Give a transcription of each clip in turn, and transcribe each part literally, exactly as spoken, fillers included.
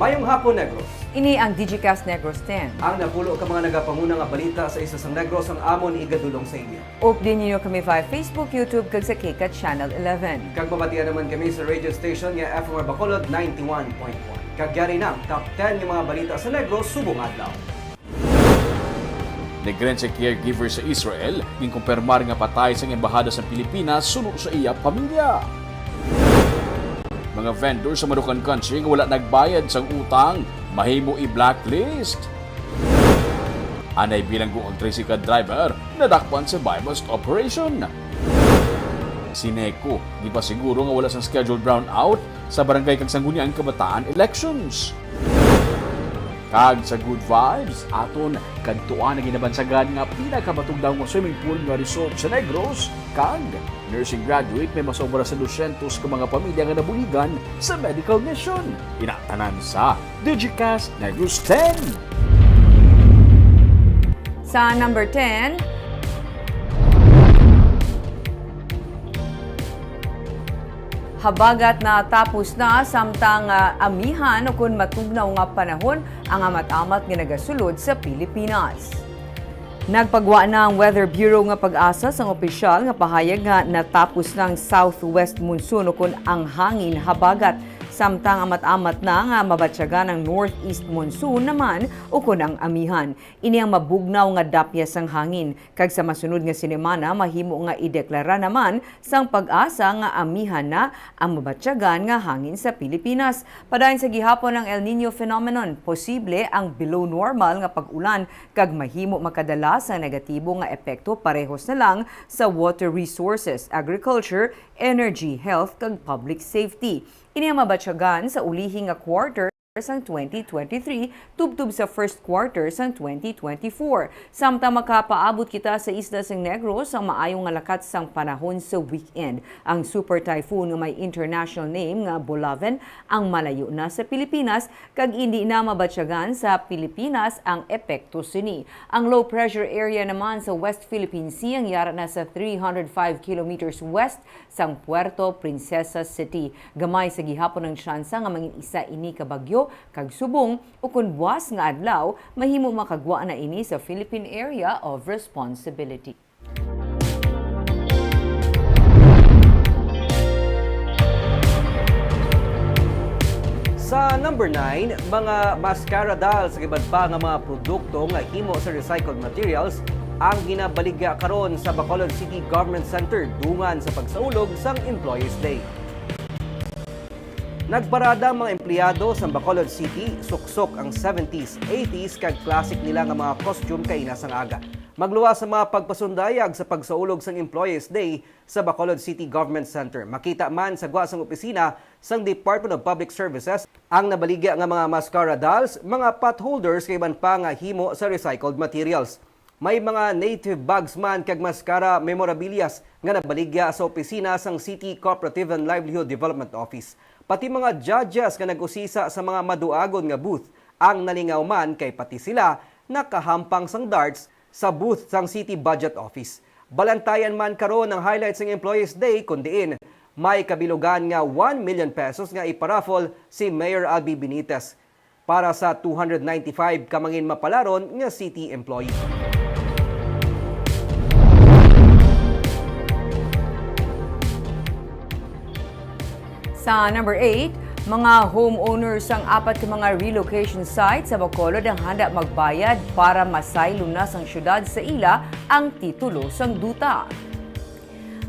Mayong hapon, Negros. Ini ang Digicast Negros ten. Ang napulo ka mga nagapanguna nga balita sa isla sang Negros ang amon igadulong sa inyo. Updi ninyo kami via Facebook, YouTube, kag sa KCAT Channel eleven. Kag mabatian naman kami sa radio station nga F M R Bacolod ninety-one point one. Kag yari na ang top ten nga mga balita sa Negros subong adlaw. Nagrense caregiver sa Israel, ginkumpirmar nga patay sang embahada sa Pilipinas suno sa iya pamilya. Mga vendor sa Marucan Country nga wala nagbayad sang utang, mahimo i-blacklist. Anay bilanggo kag tricycle driver nadakpan sa buy-bust operation. Si Neco, gipasiguro nga wala sang scheduled brownout sa barangay kag sangguniang kabataan elections. Kag sa good vibes, aton kadtuan ang ginabansagan nga pinakamatugdaw nga swimming pool nga resort sa Negros, kag nursing graduate may masobra sa dosyentos ka mga pamilya nga nabuligan sa medical mission. Ina tanan sa Digicast Negros ten. Sa number ten, habagat natapos na samtang ah, amihan ukon matugnaw nga panahon ang amat-amat nga nagasulod sa Pilipinas. Nagpagwa na ang Weather Bureau nga pag-asa sang opisyal nga pahayag nga natapos na ang southwest monsoon ukon ang hangin habagat, samtang amat-amat na nga mabatyagan ang northeast monsoon naman ukon ang amihan. Ini ang mabugnaw nga dapya sang hangin, kag sa masunod nga sinimana mahimo nga ideklara naman sang pag-asa nga amihan na ang mabatyagan nga hangin sa Pilipinas. Padayon sa gihapon ang El Niño phenomenon, posible ang below normal nga pag-ulan kag mahimo makadala sang negatibo nga epekto parehos na lang sa water resources, agriculture, energy, health, kag public safety. Ini ang mabatyagan sa ulihi nga quarter sang twenty twenty-three tubtob sa first quarter sang twenty twenty-four. Samtang makapaabot kita sa isla sang Negros sang maayo nga lakat sang panahon sa weekend, ang super typhoon nga may international name nga Bolaven ang malayo na sa Pilipinas kag indi na mabatyagan sa Pilipinas ang epekto sini. Ang low pressure area naman sa West Philippine Sea ang yara na sa three hundred five kilometers west sang Puerto Princesa City. Gamay sa gihapon ang tsansa nga mangin isa ini ka bagyo, kag subong ukon buas nga adlaw, mahimo makagwa na ini sa Philippine Area of Responsibility. Sa number nine, mga mascara dolls kag iban pa nga mga produkto nga himo sa recycled materials ang ginabaligya karon sa Bacolod City Government Center dungan sa pagsaulog sang Employees Day. Nagparada ang mga empleyado sa Bacolod City, suksok ang seventies, eighties kag classic nila nga mga costume kaina sang aga. Magluwas sa mga pagpasundayag sa pagsaulog sang Employees Day sa Bacolod City Government Center. Makita man sa gwa sang opisina sang Department of Public Services ang nabaligya nga mga mascara dolls, mga pot holders kag iban pa nga himo sa recycled materials. May mga native bags man kag mascara memorabilias nga nabaligya sa opisina sang City Cooperative and Livelihood Development Office. Pati mga judges nga nag-usisa sa mga maduagon nga booth ang nalingaw man, kay pati sila nakahampang sang darts sa booth sang City Budget Office. Balantayan man karon ang highlights sang Employees Day, kun diin may kabilugan nga one million pesos nga iparaffle si Mayor Albee Benitez para sa two hundred ninety-five ka mangin mapalaron nga city employee. Sa number eight, mga homeowners sang apat ka mga relocation sites sa Bacolod ang handa magbayad para masaylo na sang siyudad sa ila ang titulo sang duta.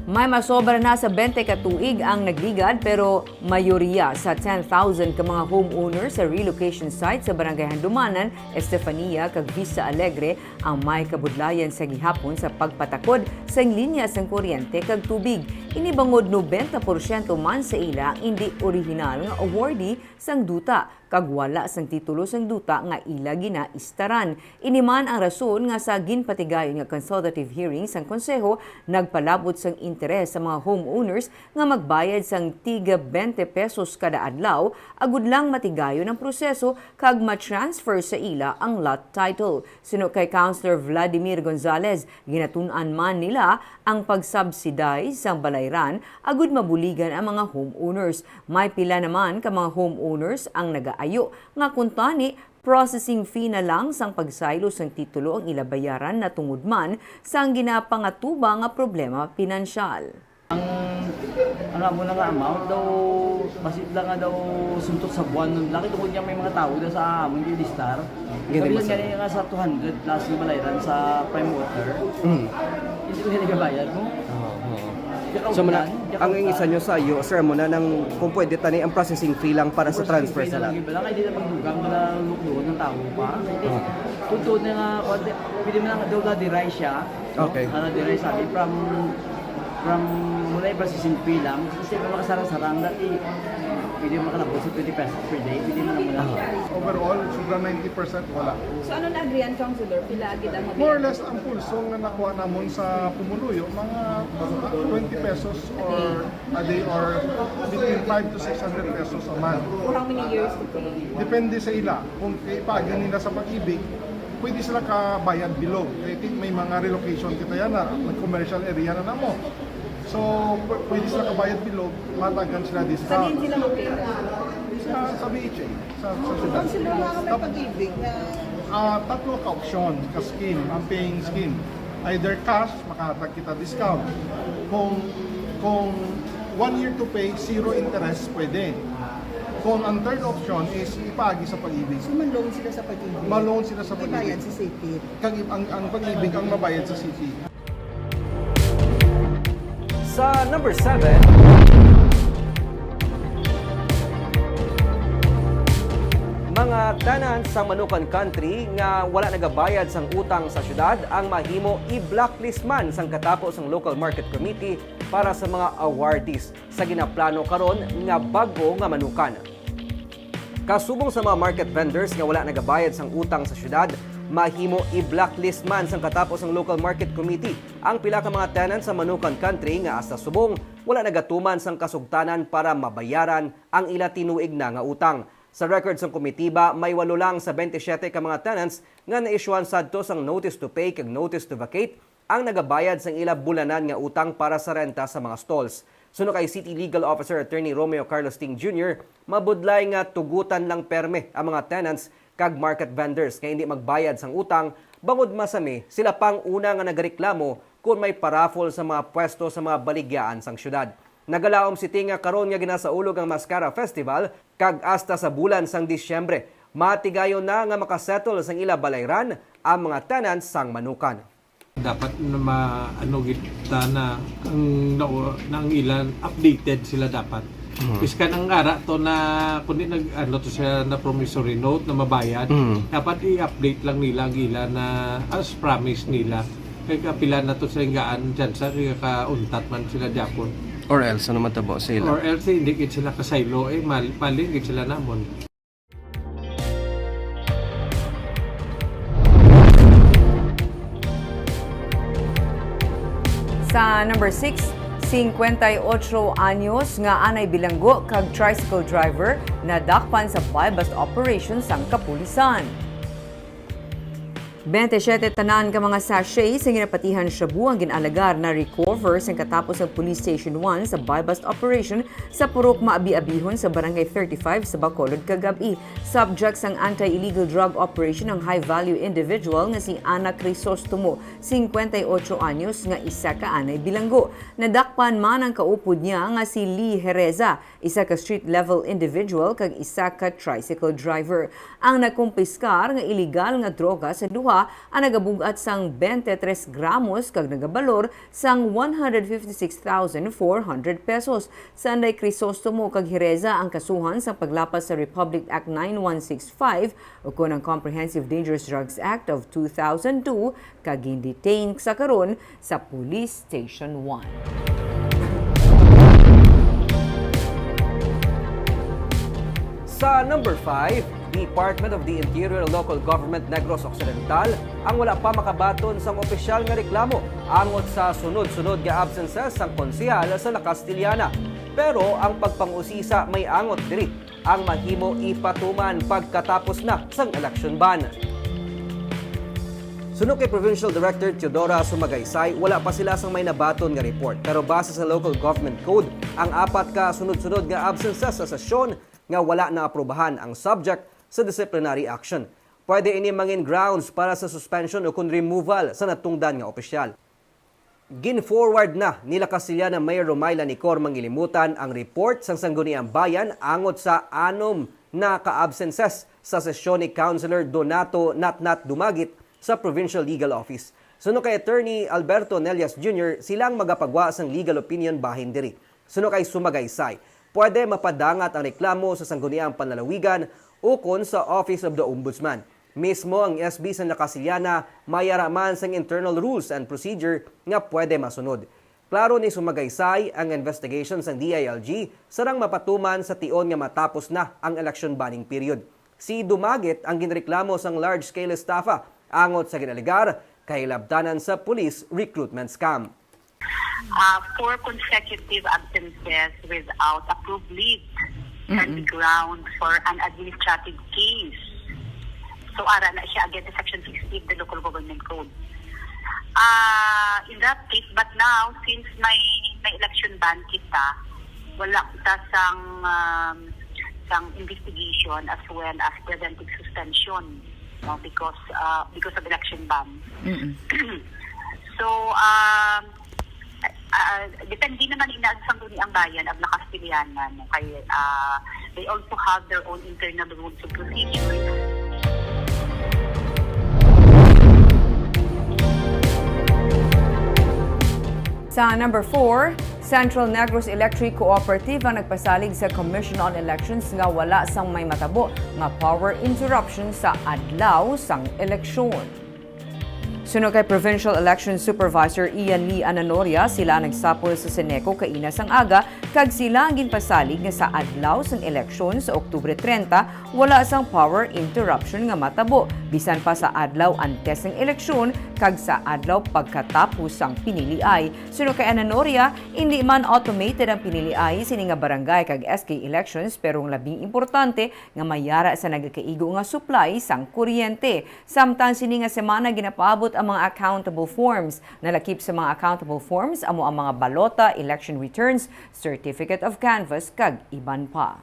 May masobra na sa twenty ka tuig ang nagligad, pero mayoriya sa ten thousand ka mga homeowners sa relocation site sa Barangay Handumanan, Estefania, kag Vista Alegre ang may kabudlayan sa gihapon sa pagpatakod sang linya sang kuryente kag tubig. Ini bangod nobenta porsyento man sa ila ang indi orihinal nga awardee sang duta, kag wala sang titulo sang duta nga ila ginaistaran. Ini man ang rason nga sa ginpatigayon nga consultative hearing sang Konseho, nagpalabot sang interes sa mga homeowners nga magbayad sang tiga twenty pesos kada adlaw, agud lang matigayon ang proseso kag ma-transfer sa ila ang lot title. Suno kay Councilor Vladimir Gonzalez, ginatun-an man nila ang pag-subsidize sang balay balayran agud mabuligan ang mga homeowners. May pila naman ka mga homeowners ang nagaayo nga kuntani processing fee na lang sang pagsaylo sang titulo ang ila bayaran, na tungod man sang ginapangatuba nga problema pinansyal. Ang, ang amo na nga amount daw, basit lang nga daw suntok sa buwan nun. Laki tungod nga may mga tao daw sa amon gilistar. Gani Sabi ba lang sa gani nga sa two hundred plus nga balayran sa Prime Water. Mm. Hindi ko nila kabayad mo. Oo, oo. Di ka So, muna, utan, di ka ang utan. Ingisan nyo sa iyo, sir, muna nang kung pwede tani ang processing fee lang para sa Processing transfer fee sa na lang, lang. Iba lang, ay di na magdugang, wala lukluon ng tao pa. Oo. Tuntun na nga, pwede, pwede mo lang daw na-derive siya. Okay. Ano, dire sabi, from, from muna yung processing fee lang, kasi may makasarang-sarang dati, pwede makalabot sa twenty pesos per day, pwede mo na muna. Ah. Overall, sobra ninety percent wala. So, ano na agrian, Councilor? Pila agad ang More or mabayad? Less, ang pulso nga nakuha namon sa pumuluyo, mga twenty pesos or a day or between five to six hundred pesos a month. For how many years to pay? Depende sa ila. Kung ipaagi nila sa Pag-ibig, pwede sila kabayad bilog. I think may mga relocation kita yan na nag-commercial area na namo. So, pw- pwede sila kabayad bilog, matagan sila discount. Saan sila mag-pay? Sa, sa B H A, sa, sa syudad. Ang sila mga may Tap- Pag-ibig na Ah, tatlo ka option, ka scheme, ang paying scheme. Either cash, makahatag kita discount. Kung, kung one year to pay, zero interest, pwede. Kung ang third option is ipaagi sa Pag-ibig. So, ma-loan sila sa Pag-ibig? Ma-loan sila sa Pag-ibig. Ibayad sa sipit? Kag ang, ang Pag-ibig ang mabayad sa city. Sa number seven, mga tenants sang Manukan Country nga wala nagabayad sang utang sa syudad ang mahimo i-blacklist man sang katapo sang Local Market Committee para sa mga awardees sa ginaplano karon nga bag-o nga Manukan. Kasubong sa mga market vendors nga wala nagabayad sang utang sa syudad, mahimo i-blacklist man sang katapo sang Local Market Committee ang pila ka mga tenants sa Manukan Country nga hasta subong wala nagatuman sang kasugtanan para mabayaran ang ila tinuig na nga utang. Sa record sang komitiba, may walo lang sa twenty-seven ka mga tenants nga na-issuehan sadto sang notice to pay kag notice to vacate ang nagabayad sang ila bulanan nga utang para sa renta sa mga stalls. Suno kay City Legal Officer Attorney Romeo Carlos Ting Junior, mabudlay nga tugutan lang perme ang mga tenants kag market vendors nga indi magbayad sang utang, bangod masami sila pa ang una nga nagareklamo kon may paraffle sa mga pwesto sa mga baligyaan sang syudad. Nagalaom si Ting nga karon nga ginasaulog ang Mascara Festival kag hasta sa bulan sang Disyembre, matigayon na nga makasettle sang ila balayran ang mga tenants sang Manukan. Dapat na ma-, ano gid ta na ang nao-, na ang ilan updated sila dapat. Mhm. Iskan ang ara to na kundi nag, ano to siya na promissory note na mabayad, Mhm. dapat i-update lang nila ang ila na as promise nila. Kay kapila na to sa inggaan dyan sa kay kauntat man sila gyapon. Or else, ano man tabo sa ila? Or else, hindi gid sila kasaylo, eh, mal-, malin gid sila namon. Sa number six, singkwenta y ocho anyos nga anay bilanggo kag tricycle driver nadakpan sa buy-bust operation sang kapulisan. Twenty-seven tanan ka mga sachet sa ginapatihan shabu ang gin-alegar na recover sang katapos sang Police Station one sa buy-bust operation sa Purok Maabi-abihon sa Barangay thirty-five sa Bacolod kagab-i. Subject sang anti-illegal drug operation ang high-value individual nga si Ana Crisostomo, singkwenta y ocho anyos, nga isa ka anay bilanggo. Nadakpan man ang kaupod niya nga si Lee Hereza, isa ka street-level individual kag isa ka tricycle driver. Ang nakumpiskar nga iligal nga droga sa duha ang nagabug-at sang twenty-three gramos kag nagabalor sang one hundred fifty-six thousand four hundred pesos. Si Anay Crisostomo kag Hereza ang kasuhan sang paglapas sa Republic Act nine one six five, ukon ang Comprehensive Dangerous Drugs Act of two thousand two, kag gin-detain sa karon sa Police Station one. Sa number five, Department of the Interior Local Government Negros Occidental ang wala pa makabaton sang opisyal nga reklamo angot sa sunod-sunod nga absences sang konsehal sa La Castellana. Pero ang pagpang-usisa may angot diri ang mahimo ipatuman pagkatapos na sang election ban. Suno kay Provincial Director Teodora Sumagaysay, wala pa sila sang may nabaton nga report. Pero base sa Local Government Code, ang apat ka sunod-sunod nga absences sa sesyon nga wala naaprubahan ang subject sa disciplinary action. Pwede ini mangin grounds para sa suspension o kon removal sa natungdan nga opisyal. Gin-forward na nila Castillana Mayor Romay Lanicor Mangilimutan ang report sang Sangguniang Bayan angot sa anom na ka absences sa sesyon ni Councilor Donato Natnat Dumagit sa Provincial Legal Office. Suno kay Attorney Alberto Nelias Junior, sila ang magapagwa sang legal opinion bahin diri. Suno kay Sumagaysay, pwede mapadangat ang reklamo sa Sangguniang Panlalawigan ukon sa Office of the Ombudsman. Mismo ang S B sa Castillana may ara man sang internal rules and procedure nga pwede masunod. Klaro ni Sumagaysay, ang investigation sang D I L G sarang mapatuman sa tion nga matapos na ang election banning period. Si Dumagit ang ginreklamo sang large-scale estafa angot sa ginalegar kahilabtanan sa police recruitment scam. Uh, four consecutive absences without approved leave can be ground for an administrative case. So, ara na siya against Section sixty of the Local Government Code. Uh, in that case, but now, since may, may election ban kita, wala kita sang, um, sang investigation as well as preventive suspension, no, because, uh, because of election ban. So, um, uh, depende naman inag Sangguniang Bayan of Castillana, no, kay, uh, they also have their own internal rules and procedures. Sa number four, Central Negros Electric Cooperative ang nagpasalig sa Commission on Elections nga wala sang may matabo nga power interruption sa adlaw sang eleksyon. Suno kay Provincial Election Supervisor Ian Lee Ananoria, sila ang nagsapol sa Ceneco kaina sang aga kag sila ang ginpasalig nga sa adlaw sang eleksyon sa Oktubre treinta, wala sang power interruption nga matabo, bisan pa sa adlaw antes sang eleksyon kag sa adlaw pagkatapos sang piniliay. Suno kay Ananoria, indi man automated ang piniliay sini nga barangay kag S K elections, pero ang labing importante nga mayara sa nagakaigo nga supply sang kuryente. Samtang sini nga semana ginapaabot ang mga accountable forms. Nalakip sa mga accountable forms amo ang mga balota, election returns, certificate of canvass, kag iban pa.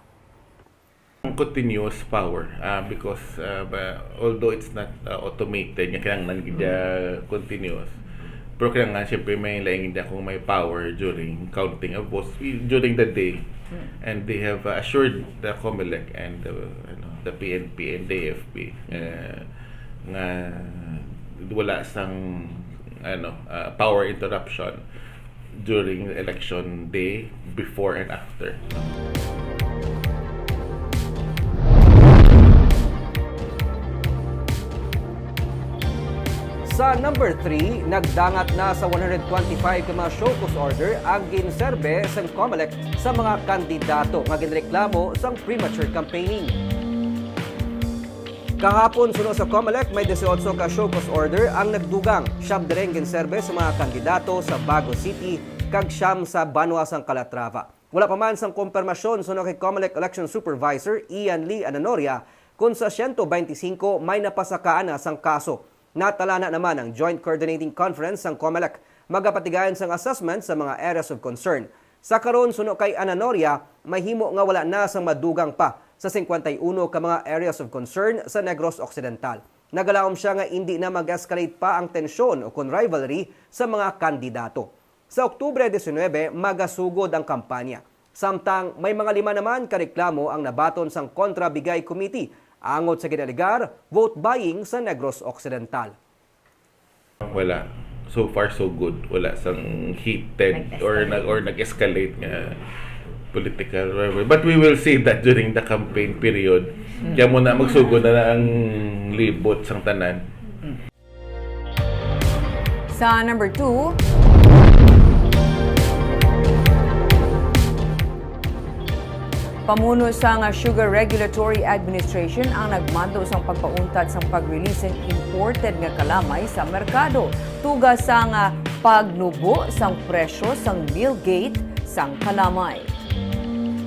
Continuous power, ah, because, ah, ba, although it's not, ah, automated, nga kinahanglan gid siya continuous, pero kinahanglan siyempre may laing gid kung may power during counting of votes, i-, during the day. And they have, ah, assured the COMELEC and the, ano, the P N P and the A F P, ah, nga wala sang, ano, ah, power interruption during the election day, before and after. Sa number three, nagdangat na sa one hundred twenty-five ka mga show cause order ang ginserbe sang COMELEC sa mga kandidato nga ginreklamo sang premature campaigning. Kahapon, suno sa COMELEC, may dieciocho ka show cause order ang nagdugang, siyam diri ang ginserbe sa mga kandidato sa Bago City, kag siyam sa banwa sang Calatrava. Wala pa man sang kompermasyon suno kay COMELEC Election Supervisor Ian Lee Ananoria kon sa siyento beintisinko may napasakaan na sang kaso. Natala na naman ang Joint Coordinating Conference sang COMELEC. Magapatigayon sang assessment sa mga areas of concern. Sa karon, suno kay Ananoria, mahimo nga wala na sang madugang pa sa singkwenta y uno ka mga areas of concern sa Negros Occidental. Nagalaom siya nga indi na mag-escalate pa ang tensyon ukon rivalry sa mga kandidato. Sa Oktubre diecinuebe, magasugod ang kampanya. Samtang may mga lima naman ka reklamo ang nabaton sang Kontra Bigay Committee angot sa ginalegar vote buying sa Negros Occidental. Wala. So far, so good. Wala sang heated or nag or nag-escalate nga political, whatever. But we will see that during the campaign period. Kaya mo na magsugod na ang libot sang tanan. Sa number two, pamuno sang Sugar Regulatory Administration ang nagmando sang pagpauntat sang pag-release sang imported nga kalamay sa merkado, tuga sang pagnubo sang presyo sang millgate sang kalamay.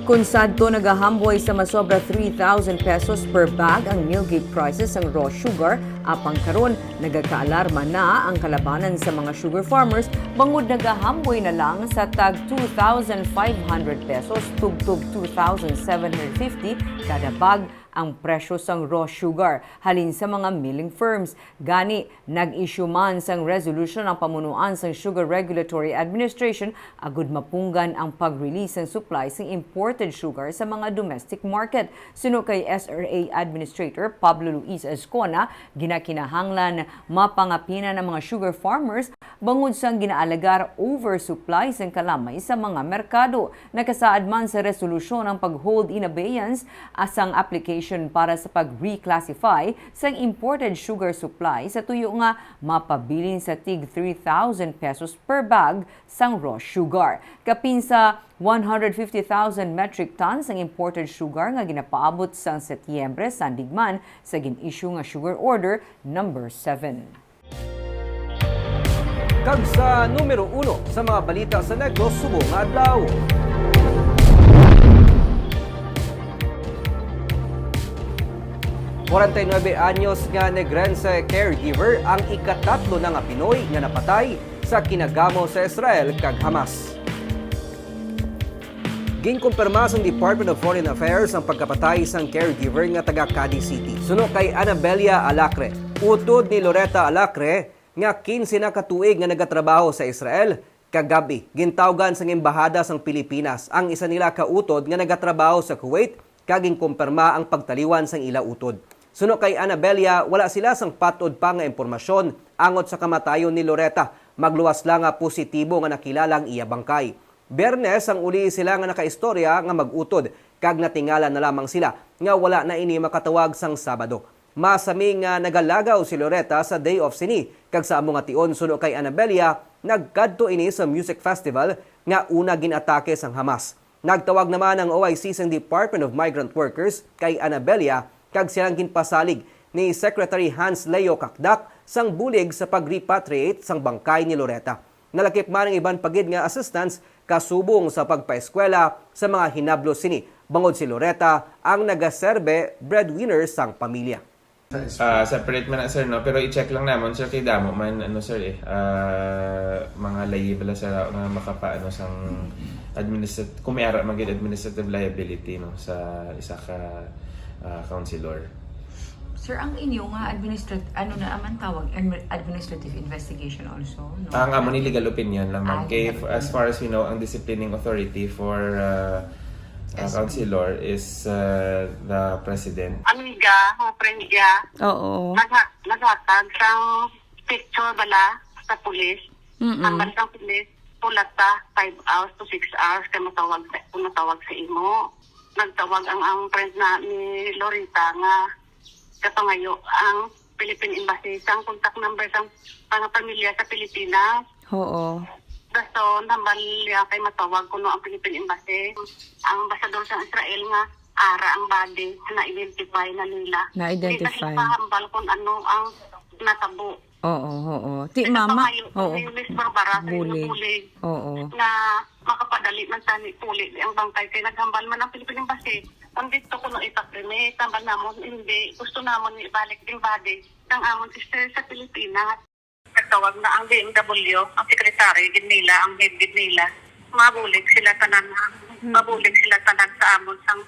Kon sadto nagahamboy sa masobra three thousand pesos per bag ang millgate prices sang raw sugar, Apang karon, nagakaalarma na ang kalabanan sa mga sugar farmers bangod nagahamboy na lang sa tag two thousand five hundred pesos tubtob two thousand seven hundred fifty kada bag ang presyo sang raw sugar halin sa mga milling firms. Gani, nag-issue man sang resolution ang pamunuan sang Sugar Regulatory Administration agud mapunggan ang pag-release sang supply sang imported sugar sa mga domestic market. Suno kay S R A Administrator Pablo Luis Azcona, ginakinahanglan mapangapinan ang mga sugar farmers bangod sang ginaalegar oversupply sang kalamay sa mga merkado. Nakasaad man sa resolusyon ang pag-hold in abeyance sang application para sa pag-reclassify sang imported sugar supply sa tuyo nga mapabilin sa tig three thousand pesos per bag sang raw sugar. Kapin sa one hundred fifty thousand metric tons ang imported sugar nga ginapaabot sang Setyembre, sandig man sa gin-issue nga Sugar Order number seven. Kag sa numero uno sa mga balita sa Negros subong nga adlaw. Forty-nine anyos nga Negrense caregiver ang ikatatlo na nga Pinoy nga napatay sa kinagamo sa Israel kag Hamas. Ginkumpirma sang Department of Foreign Affairs ang pagkapatay sang caregiver nga taga Cadiz City. Suno kay Anabella Alacre, utod ni Loretta Alacre, nga quince na ka tuig nga nagatrabaho sa Israel, kagab-i gintawgan sang Embahada sang Pilipinas ang isa nila ka utod nga nagatrabaho sa Kuwait kag ginkumpirma ang pagtaliwan sang ila utod. Suno kay Anabella, wala sila sang patod pa nga impormasyon angot sa kamatayon ni Loretta. Magluwas lang nga positibo nga nakilala ang iya bangkay. Biyernes ang uli sila nga nakaistorya nga mag-utod, kag natingala na lamang sila nga wala na ini makatawag sang Sabado. Masami nga nagalagaw si Loretta sa day off sini, kag sa amo nga tion, suno kay Anabella, nagkadto ini sa music festival nga una gin-atake sang Hamas. Nagtawag naman ang O I C sang Department of Migrant Workers kay Anabella, kag silang ginpasalig ni Secretary Hans Leo Cacdac sang bulig sa pag-repatriate sang bangkay ni Loretta. Nalakip man ang iban pa gid nga assistance kasubong sa pagpaeskwela sa mga hinablos sini, bangod si Loretta ang nagaserbe breadwinner sang pamilya. Ah, separate man na, sir, no? Pero i-check lang namon, sir, kay damo man, ano, sir, eh, ah, mga liable, sir, nga makapaano sang administrat-, kung may ara man gid administrative liability, no, sa isa ka, ah, councilor. Sir, ang inyo nga administrat-, ano na man tawag, em-, administrative investigation also, no? Ang amo ni legal opinion lang, ma'am. Ah, kay, legal f-, as opinion. Far as we know, ang disciplining authority for, ah, ah, Yes, ma'am. Councilor is, ah, the president. Amiga, ho, friend niya. Oo. Nagha-, naghatag sang picture bala sa pulis. Mm-mm. Ang bansang pulis, pulat ta, five hours to six hours kay matawag sa, kung matawag sa imo. Nagtawag ang, ang friend na ni Loretta nga kapangayo ang Philippine Embassy sang contact number sang mga pamilya sa Pilipinas. Oo. Dason, hambal niya kay matawag kuno ang Philippine Embassy. Ang ambasador sa Israel nga ara ang body, na-identify na nila. Na-identify. Hindi na sila hambal kung ano ang natabo. Oo, oo. Ti, mama, Nagpamayo oo. Ni Miss Barbara sa Bulig. Bulig. Oo. Na makapadali man tani puli ang bangkay kay naghambal man ang Philippine Embassy. Kung dito kuno ipakremate, tambal namon, hindi. Gusto namon ibalik ang body ng amon sister sa Pilipinas. Nagtawag na ang B M W, ang secretary, ginila, ang head ginila. Mabulig sila tanan, Hmm. mabulig sila tanan sa amon sang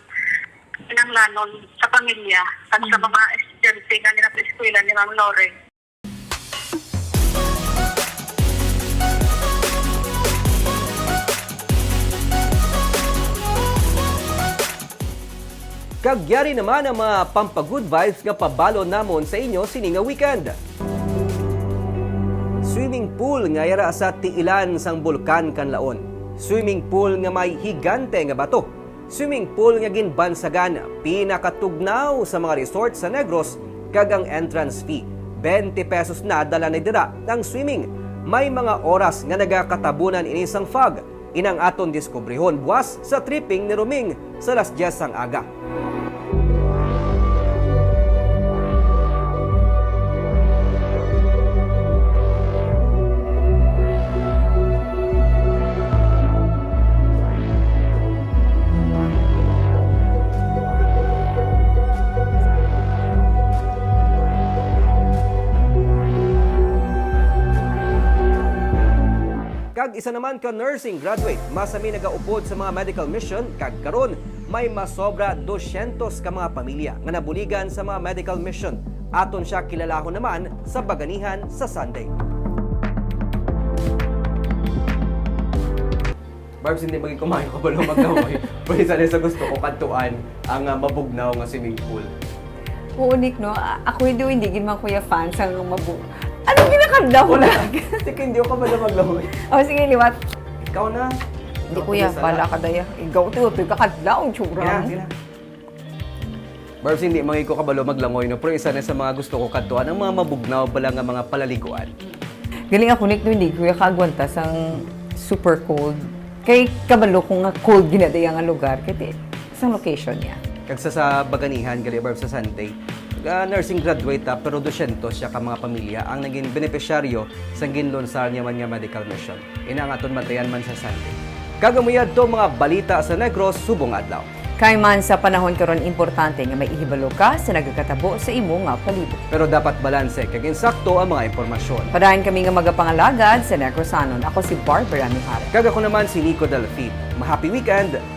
kinahanglanon sa pamilya at sa Hmm. mga estudyante nga ninapaeskwela ni Ma'am Lore. Kag yari naman ang mga pampagood vibes nga pabalon namon sa inyo sini nga weekend. Swimming pool nga yara sa tiilan sang Bulkan Kanlaon. Swimming pool nga may higante nga bato. Swimming pool nga ginbansagan, pinakatugnaw sa mga resort sa Negros, kag ang entrance fee, twenty pesos na dala ni dira ang swimming. May mga oras nga nagakatabunan ini sang fog. Inang aton diskubrihon buas sa tripping ni Roming sa alas diyes sang aga. Kag isa naman ka nursing graduate, masami nagaupod sa mga medical mission, kag karon may masobra dosyentos ka mga pamilya nga nabuligan sa mga medical mission. Aton siya kilalahon naman sa baganihan sa Sunday. Barbs, hindi maging kumayo ka balo maglangoy. Pero isa na sa gusto ko kadtuan ang, ah, mabugnaw nga swimming pool. Oo, Nick, no? A- Ako hindi, hindi gid man kuya fan sa mabu... Ano ginakadlaw mo? Wala. Sige, hindi ko kabalo maglangoy. Oh, sige, liwat. Ikaw na. Hindi, Ikaw kuya, na. Bala ka daya. Ikaw, tiyo, tiyo, kakadlaw, ang tsura Sige na, mo. sige na. Barbs, hindi maging ko kabalo maglangoy, no? Pero isa na sa mga gusto ko kadtuan ang mga mabugnaw bala nga mga palaliguan. Galing ako, Nick, no, hindi kuya kaagwanta sang super cold. Kay kabalo ko nga cold ginadaya nga lugar. Kay ti, isang location niya. Kag sa, sa Baganihan, gali, Barbs, sa Sunday, ah, nursing graduate ta, pero dosyentos siya ka mga pamilya ang naging benepisyaryo sang ginlunsar niya man nga medical mission. Ina ang aton bantayan man sa Sunday. Kag amo yadto mga balita sa Negros subong adlaw. Kay man sa panahon karon, importante nga may ihibalo ka sa nagakatabo sa imo nga palibot. Pero dapat balanse kag insakto ang mga impormasyon. Padayon kami nga magapangalagad sa Negrosanon. Ako si Barbara Mijares. Kag ako naman si Nico Delfin. Ma-happy weekend!